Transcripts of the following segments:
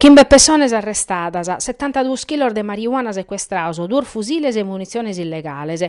Chimbe pessones arrestadas, setantaduos chilos de marijuana secuestrados, duos fusiles e munitziones illegales.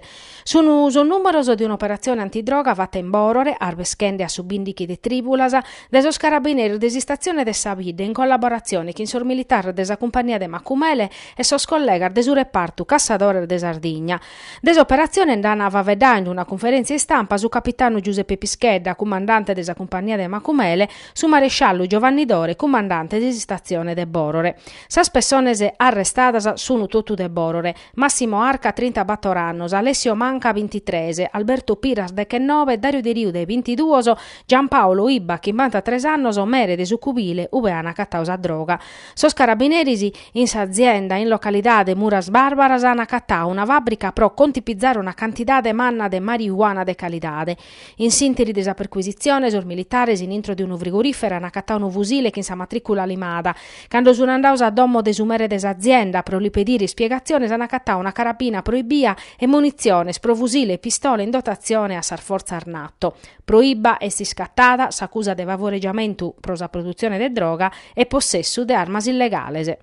Sun sos nùmeros de un'operatzione antidroga fata in Bòrore, arbeschende a su bìndighi de trìbulas, dae sos carabineris de s'istatzione de sa bidda in collaboratzione chin sos militares de sa Cumpagnia de Macumele e sos collegas de su repartu Cassadores de Sardigna. De s'operatzione nd'ant faeddadu in una cunferèntzia istampa su capitanu Giuseppe Pischedda, cumandante de sa Cumpagnia de Macumele, su maresciallu Giovanni Dore, cumandante de s'istatzione de Bòrore. Sas pessones arrestadas sun totu de Bòrore, Massimo Arca trintabator annos, Alessio Manca bintitres, Alberto Piras dechenobe, Dario Deriu de bintiduos, Giampaolo Ibba chimbantatres annos, mere de su cubile ube an acatadu sa droga. Sos carabineris In s'azienda, in localidade Muras Bàrbaras, an acatadu una fàbrica pro contipizare una cantidade manna de marijuana de calidade. In s'ìnteri de sa percuisitzione, sos militares in intro de unu frigorìferu an acatadu unu fusile chin sa matrìcula limada. Cando sun andados a domo de su mere de s'azienda pro li pedire ispiegatziones an acatadu una carabina proibia e munitziones pro fusile e pistola in dotatzione a sas fortzas Nato. Pro Ibba est iscatada s'acusa de favoregiamentu pro sa produtzione de droga e possessu de armas illegales.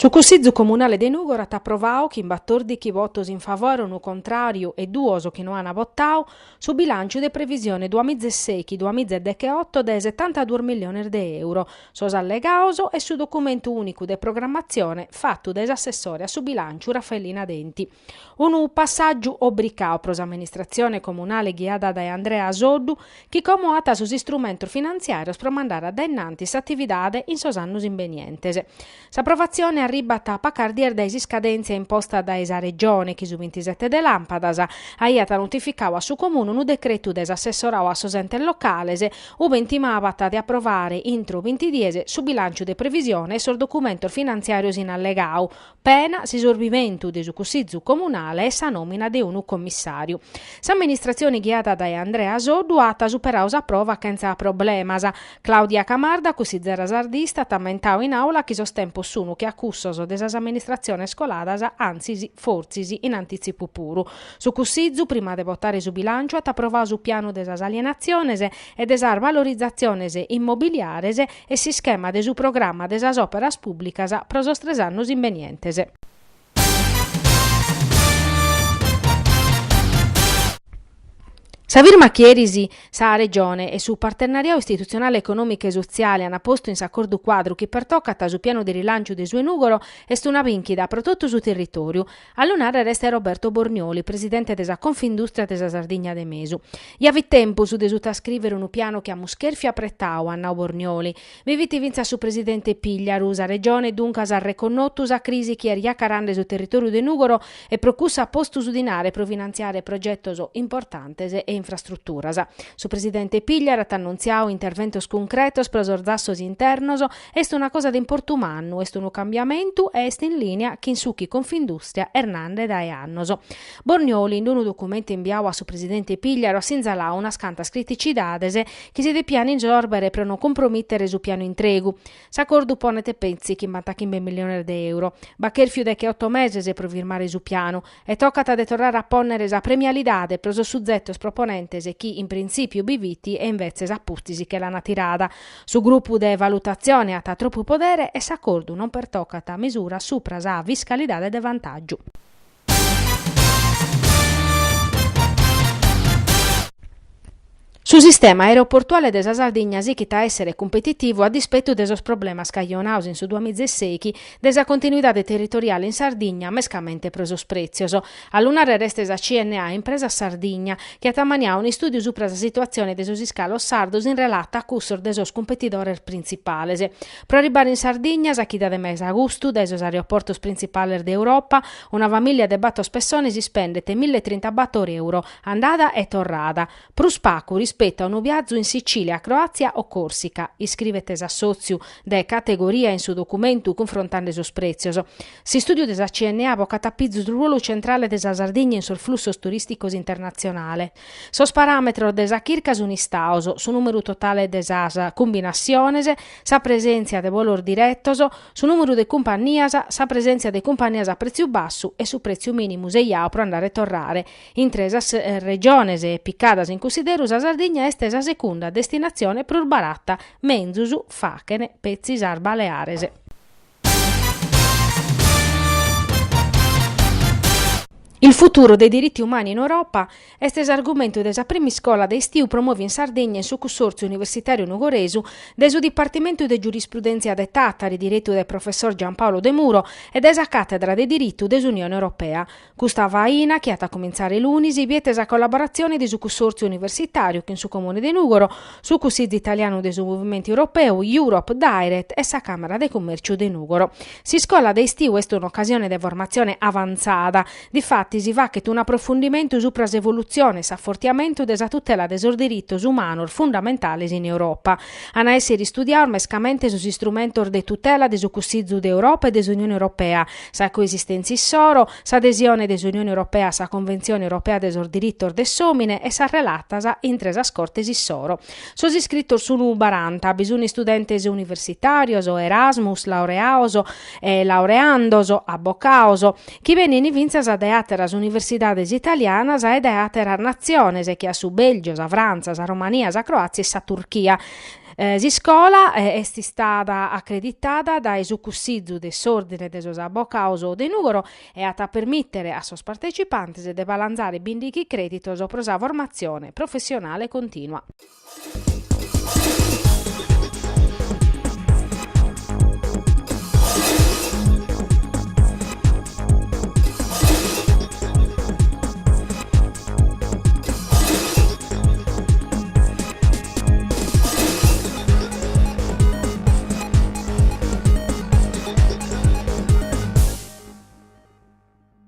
Su Cussizu Comunale de Nùgoro at aprovadu, chin batòrdighi votos in favore, unu contràriu e duos chi no ant votadu, su bilànciu de previsione duamiza e sèighi duamiza e decheoto de setantaduos milliones de euro, sos allegados e su documentu ùnicu de programmatzione fatu dae s'assessore a su bilànciu Raffaellina Denti. Unu passàgiu obricadu pro s'amministratzione comunale ghiada dae Andrea Soddu, chi como at sos istrumentos finantziàrios pro mandare a dae innantis s'atividade in sos annos imbenientes. S'aprovatzione arribat pacas dies dae s'iscadèntzia imposta dae sa Regione chi su bintisete de làmpadas aiat notificadu a su Comunu unu decretu de s'assessoradu a sos entes locales ube intimabat de aprovare intro binti dies su bilànciu de previsione e sos documentos finantziàrios in allegadu, pena s'isorbimentu de su Cussizu Comunale e sa nòmina de unu commissàriu. S'amministratzione ghiada dae Andrea Soddu at superadu sa prova chentza problemas. Claudia Camarda, cussizera sardista, at ammentadu in àula chi sos tempos sun che a cussos de sas amministratziones coladas, antzis, fortzis, in antìtzipu puru. Su Cussizu, prima de votare su bilànciu, at aprovadu su pianu de sas alienatziones e de sas valorizatziones immobiliares e s'ischema de su programma de sas òperas pùblicas pro sos tres annos imbenientes. Sa firma chi eris sa Regione e su Partenariadu Istitutzionale Econòmicu e Sotziale ant postu in s'acordu cuadru chi pertocat su pianu de rilànciu de su 'e Nùgoro est una bìnchida pro totu su territòriu. A lu nàrrere est Roberto Bornioli, presidente de sa Confindustria de sa Sardigna de Mesu. Ja fit tempus de sutascrìvere unu pianu chi amus chèrfiu apretadu, at nau Bornioli. Bi fit fintzas su presidente Pigliaru. Sa Regione duncas at reconnotu sa crisi chi est jacarande su territòriu de Nùgoro e pro cussu at postu su dinare pro finantziare progetos importantes e infrastruturas. Su presidente Pigliaru at annuntziadu interventos cuncretos pro sos zassos internos Est una cosa de importu mannu, est unu cambiamentu e est in lìnia chin su chi Confindustria est nande dae annos. Bornioli, in unu documentu imbiadu a su presidente Pigliaru, at sinzaladu unas cantas criticidades chi si depian isòrbere pro non cumpromìtere su pianu intregu. S'acordu ponet petzi chimbantachimbe milliones de euro. B'at chèrfiu decheoto meses pro firmare su pianu. E tocat de torrare a pònnere sa premialidade pro sos suzetos proponentes chi in printzìpiu bi fit e invetzes a pustis che l'ant tirada. Su grupu de valutatzione at tropu podere e s'acordu non pertocat mesuras supra sa fiscalidade de vantàgiu. Su sistema aeroportuale de sa Sardigna sighit a èssere cumpetitivu a dispetu de sos problemas cajonados in su duamiza e sèighi de sa continuidade territoriale in Sardigna, mescamente pro sos prètzios. A lu nàrrere est sa CNA Impresas Sardigna, chi at ammaniadu un'istùdiu subra sa situatzione de sos iscalos sardos in relata a cussos de sos cumpetidores printzipales. Pro arribbare in Sardigna, sa chida de mesagustu, dae sos aeroportos printzipales de Europa, una famìllia de bator pessones ispendet milletrintabator euro, andada e torrada, prus pacu rispetu a unu viazu in Sicìlia, Croàtzia o Còrsica, iscrivet s'assòtziu de categoria in su documentu cunfrontende sos prètzios. S'istùdiu de sa CNA bocat a pizu su ruolu centrale de sa Sardigna in sos flussos turìsticos internatzionales. Sos paràmetros de sa chirca sunt istados, su nùmeru totale de sas cumbinassiones, sa presèntzia de bolos diretos, su nùmeru de cumpannias, sa presèntzia de cumpannias a prètziu bassu e su prètziu mìnimu sejadu pro andare e torrare. Intre sas regiones picadas in cunsideru sa Sardigna. Sardigna est sa segunda destinatzione prus barata, menzus faghen petzi sas Baleares. Il futuro dei diritti umani in Europa est s'argumentu de sa prima iscola de istiu promòvia in Sardigna in su Cussòrtziu Universitàriu Nugoresu dae su Dipartimentu de Giurisprudèntzia de Tàtari diretu dae professor Giampaolo Demuro e dae sa Càtedra de Diritu de s'Unione Europea. Custa faina, chi at a cumintzare lunis, biet sa collaboratzione de su Cussòrtziu Universitàriu chin su Comune de Nùgoro, su Cussizu Italianu de su Movimentu Europeu, Europe Direct e sa Càmera de Cummèrciu de Nùgoro. S'iscola de istiu est un'ocasione de formatzione avantzada, difatis si faghet un'aprofundimentu supra s'evolutzione e s'afortiamentu de sa tutela de sos diritos umanos fundamentales in Europa. An a èssere istudiados mescamente sos istrumentos de tutela de su Cussizu de Europa e de s'Unione Europea, sa coesistèntzia issoro, s'adesione de s'Unione Europea a sa Conventzione Europea de sos Diritos de s'Òmine e sas relatas intre sas cortes issoro. Sos iscritos sunt baranta, bi sunt istudentes universitàrios, Erasmus, laureados e laureandos, abocados, chi benint fintzas dae àteras universidades italianas e dae àteras natziones, che a su Bèlgio, sa Frantza, sa Romania, sa Croàtzia e sa Turchia. S'iscola est istada acreditada dae su Cussizu de s'Òrdine de sos Abocados de Nùgoro e at a permìtere a sos partecipantes de balanzare bìndighi crèditos pro sa formatzione professionale continua.